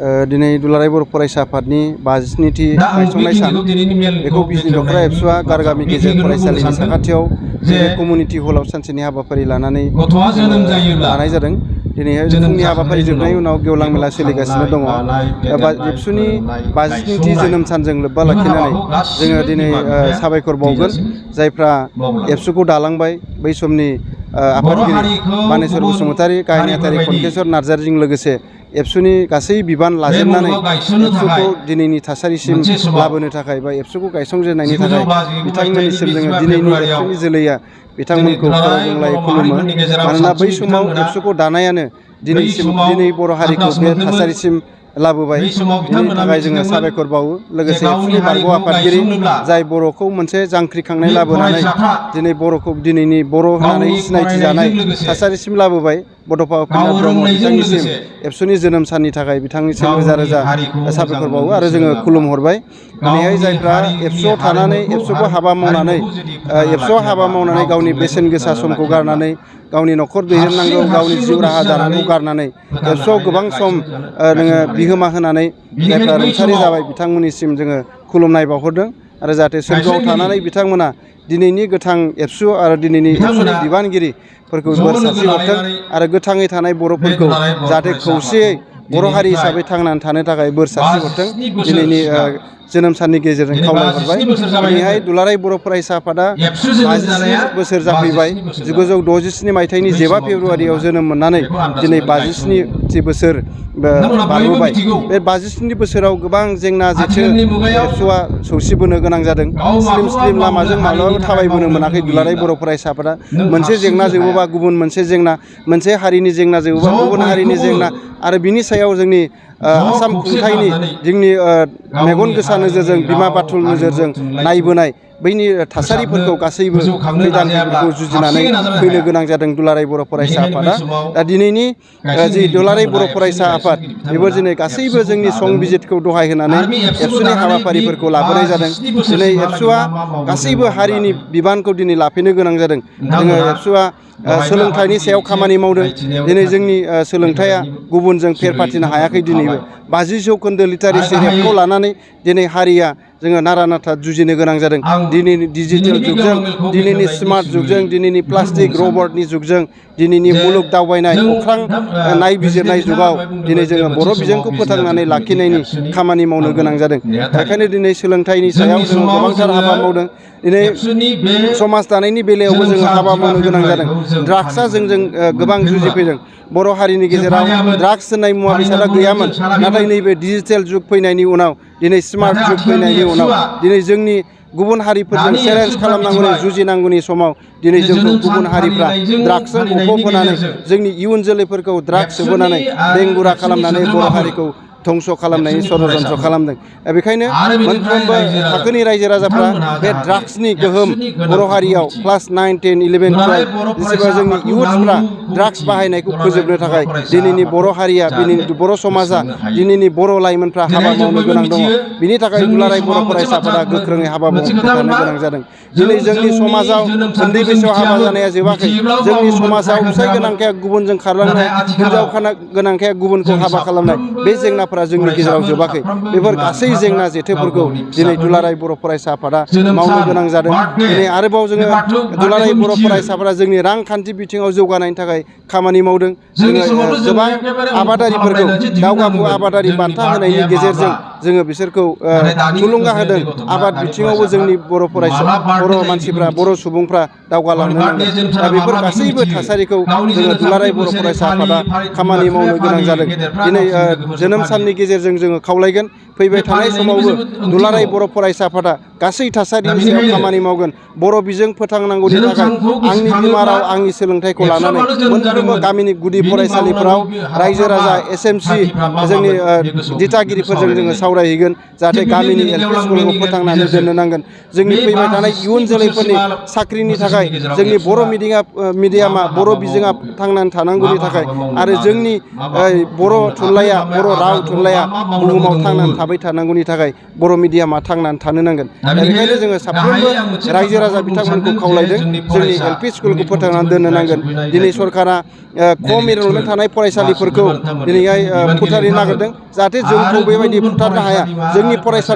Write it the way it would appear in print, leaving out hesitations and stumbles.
दिनै दुलाराय बर' फरायसा आफादनि 52थि गायसननाय सान बेखौ बिजनि दख'रा एबसुआ गारगामि गेजेर फरायसालिनि साखाथियाव कमिउनिटि हलाव सानसेनि हाबाफारि लानानै लानाय जादों। दिनैहाय फुंनि हाबाफारि जोबनायनि उनाव गेवलां मेला सोलिगासिनो दङ। एबसुनि 52थि जोनोम सानजों लोब्बा लाखिनानै जोङो दिनै साबायखर बावगोन जायफ्रा एबसुखौ दालांबाय बै समनि आफादगिरि मानेस्वर बसुमतारी, गाहाय नेहाथारि खनकेश्वर नार्जारिजों लोगोसे एबसुनि गासै बिबान लाजेननानै एबसुखौ दिनैनि थासारिसिम लाबोनो थाखाय बा एबसुखौ गायसंजेननायनि थाखाय बिथांमोननिसिम जोङो दिनैनि एबसुनि जोलैया बिथांमोनखौ खर' गंग्लायै खुलुमो। मानोना बै समाव एबसुखौ दानायानो दिनै बर' हारिखौ बे थासारिसिम लाबोबाय। बिनि थाखाय जोङो साबायखर बावो। लोगोसे एबसुनि बारग' आफादगिरि जाय बर'खौ मोनसे जांख्रिखांनाय लाबोनानै दिनै बर'खौ दिनैनि बर' होननानै सिनायथि जानाय थासारिसिम लाबोबाय बड'फा उपेन्द्र ब्रह्म बिथांनिसिम एबसुनि जोनोम साननि थाखाय बिथांनिसिम रोजा रोजा साबायखर बावो आरो जोङो खुलुमहरबाय। दिनैहाय जायफ्रा एबसुआव थानानै एबसुखौ हाबा मावनानै एबसुआव हाबा मावनानै गावनि बेसेन गोसा समखौ गारनानै गावनि न'खर दैदेननांगौ, गावनि जिउ राहा दानांगौ गारनानै एबसुआव गोबां सम नोङो बिहोमा होनानै जायफ्रा रुंसारि जाबाय बिथांमोननिसिम जोङो खुलुमनाय बावहरदों आरो जाहाथे सोरगोआव थानानै बिथांमोना दिनैनि गोथां एबसु आरो दिनैनि एबसुनि बिबानगिरिफोरखौ बोर सारस्रिहरथों आरो गोथाङै थानाय बर'फोरखौ जाहाथे खौसेयै बर' हारि हिसाबै थांनानै थानो थाखाय बोर सारस्रिहरथों दिनैनि जोनोम साननि गेजेरजों खावलायहरबाय। दिनैहाय दुलाराय बर' फरायसा आफादा 57 बोसोर जाफैबाय। 1967 मायथाइनि 7 फेब्रुवारियाव जोनोम मोननानै दिनै 57थि बोसोर बारबोबाय। बे 57 बोसोराव गोबां जेंना जेथो एबसुआ सौसिबोनो गोनां जादों। स्लिम लामाजों माब्लाबाबो थाबायबोनो मोनाखै दुलाराय बर' फरायसा आफादा। मोनसे जेंना जोबोबा गुबुन मोनसे जेंना, मोनसे हारिनि जेंना जोबोबा गुबुन हारिनि जेंना आरो बिनि सायाव जोंनि आसाम खुंथायनि जोंनि मेगन गोसा नोजोरजों बिमा बाथुल नोजोरजों नायबोनाय बैनि थासारिफोरखौ गासैबो खैदान खैफोरखौ जुजिनानै फैनो गोनां जादों दुलाराय बर' फरायसा आफादा। दा दिनैनि जि दुलाराय बर' फरायसा आफाद बेबो दिनै गासैबो जोंनि संबिजितखौ दहाय होनानै एबसुनि हाबाफारिफोरखौ लाबोनाय जादों। दिनै एबसुआ गासैबो हारिनि बिबानखौ दिनै लाफैनो गोनां जादों। जोङो एबसुआ सोलोंथाइनि सायाव खामानि मावदों। दिनै जोंनि सोलोंथाइया गुबुनजों फेर फाथिनो हायाखै। दिनैबो 50% लिटारेसि रेटखौ लानानै दिनै हारिया जोङो नारा नाथा जुजिनो गोनां जादों। दिनैनि डिजिटेल जुगजों, दिनैनि स्मार्ट जुगजों, दिनैनि प्लास्टिक रबटनि जुगजों, दिनैनि मुलुग दावबायनाय अख्रां नायबिजिरनाय जुगाव दिनै जोङो बर' बिजोंखौ फोथांनानै लाखिनायनि खामानि मावनो गोनां जादों। बेखायनो दिनै सोलोंथाइनि सायाव जोङो गोबांथार हाबा मावदों। दिनै समाज दानायनि बेलायावबो जोङो हाबा मावनो गोनां जादों। ड्राग्सआ जोंजों गोबां जुजिफैदों। बर' हारिनि गेजेराव ड्राग्स होननाय मुवा बेसादा गैयामोन। नाथाय नैबे डिजिटेल जुग फैनायनि उनाव, दिनै स्मार्ट जुग फैनायनि उनाव दिनै जोंनि गुबुन हारिफोरजों चेलेन्ज खालामनांगौनि जुजिनांगौनि समाव दिनै जोंखौ गुबुन हारिफ्रा ड्राग्सजों गफबहोनानै जोंनि इयुन जोलैफोरखौ ड्राग्स सोबोनानै बेंगुरा खालामनानै बर' हारिखौ धंस' खालामनायनि षड़यन्त्र खालामदों। बेखायनो मोनफ्रोमबो थाखोनि रायजो राजाफ्रा बे ड्राग्सनि गोहोम बर' हारियाव क्लास 9, 10, 11, 12 जेसेबा जोंनि इयुथ्सफ्रा ड्राग्स बाहायनायखौ फोजोबनो थाखाय दिनैनि बर' हारिया, दिनैनि बर' समाजा, दिनैनि बर' लाइमोनफ्रा हाबा मावनो गोनां दङ। बिनि थाखाय दुलाराय बर' फरायसा आफादा गोख्रोङै हाबा मावबाय थानो गोनां जादों। दिनै जोंनि समाजाव उन्दै बैसोआव हाबा जानाया जोबाखै। जोंनि समाजाव फिसाय गोनांखाया गुबुनजों खारलांनाय, हिनजाव गोनांखाया गुबुनखौ हाबा खालामनाय, बे जेंनाफोरा जोंनि गेजेराव जोबाखै। बेफोर गासै जेंना जेथोफोरखौ दिनै दुलाराय बर' फरायसा आफादा मावनो गोनां जादों। दिनै आरोबाव जोङो दुलाराय बर' फरायसाफोरा जोंनि रांखान्थि बिथिङाव जौगानायनि थाखाय खामानि मावदों। जोङो गोबां आबादारिफोरखौ दावगाफु आबादारि बान्था होनायनि गेजेरजों जोङो बिसोरखौ थुलुंगा होदों। आबाद बिथिङावबो जोंनि बर' मानसिफ्रा, बर' सुबुंफ्रा दावगालांनो नांगोन। दा बेफोर गासैबो थासारिखौ जोङो दुलाराय बर' फरायसा आफादा खामानि मावनो गोनां जादों। दिनै जोनोम साननि गेजेरजों जोङो खावलायगोन फैबाय थानाय समावबो दुलाराय बर' फरायसा आफादा गासै थासारिनि सायाव खामानि मावगोन। बर' बिजों फोथांनांगौनि थाखाय आंनि बिमा राव, आंनि सोलोंथाइखौ लानानै मोनफ्रोमबो गामिनि गुदि फरायसालिफोराव रायजो राजा, SMC जोंनि दिथागिरिफोरजों जोङो सावरायहैगोन जाहाथे गामिनि एलपि स्कुलखौ फोथांनानै दोननो नांगोन जोंनि फैबाय थानाय इयुन जोलैफोरनि साख्रिनि थाखाय जोंनि बर' मिडियामा बर' बिजोङा थांनानै थानांगौनि थाखाय आरो जोंनि बर' थुनलाइया बर' राव थुनलाइया बुहुमाव थांनानै थाबाय थानांगौनि थाखाय बर' मिडियामा थांनानै थानो नांगोन बेनिखायनो जोङो साफ्रोमबो रायजो राजा बिथांमोनखौ खावलायदों जोंनि एलपि स्कुलखौ फोथांनानै दोननो नांगोन दिनै सरकारा खम एनरलमेन्ट थानाय फरायसालिफोरखौ दिनैहाय फुथारनो नागिरदों जाहाथे जोंखौ बेबायदि फुथारनो हाया जोंनि फरायसालि